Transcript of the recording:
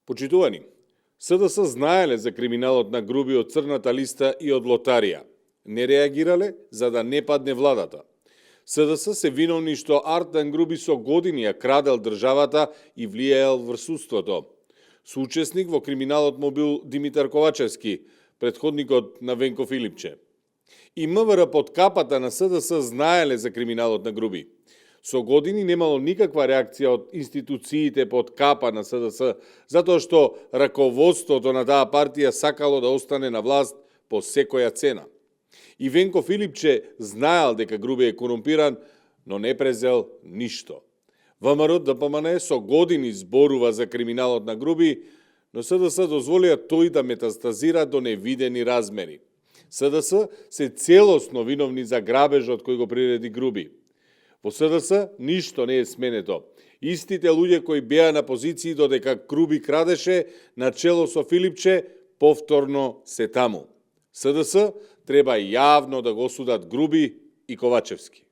Почитувани, СДС знаеле за криминалот на Груби од црната листа и од лотарија. Не реагирале за да не падне владата. СДС се виновни што Артан Груби со години ја крадел државата и влијаел врз судството. Соучесник во криминалот му бил Димитар Ковачевски, претходникот на Венко Филипче. И МВР под капата на СДС знаеле за криминалот на Груби. Со години немало никаква реакција од институциите под капа на СДС, затоа што раководството на таа партија сакало да остане на власт по секоја цена. И Венко Филипче знаел дека Груби е корумпиран, но не презел ништо. ВМРО ДПМН со години зборува за криминалот на Груби, но СДС дозволија тој да метастазира до невидени размери. СДС се целосно виновни за грабежот кој го приреди Груби. Во СДС ништо не е сменето. Истите луѓе кои беа на позиции додека Груби крадеше, начело со Филипче, повторно се таму. СДС треба јавно да го осудат Груби и Ковачевски.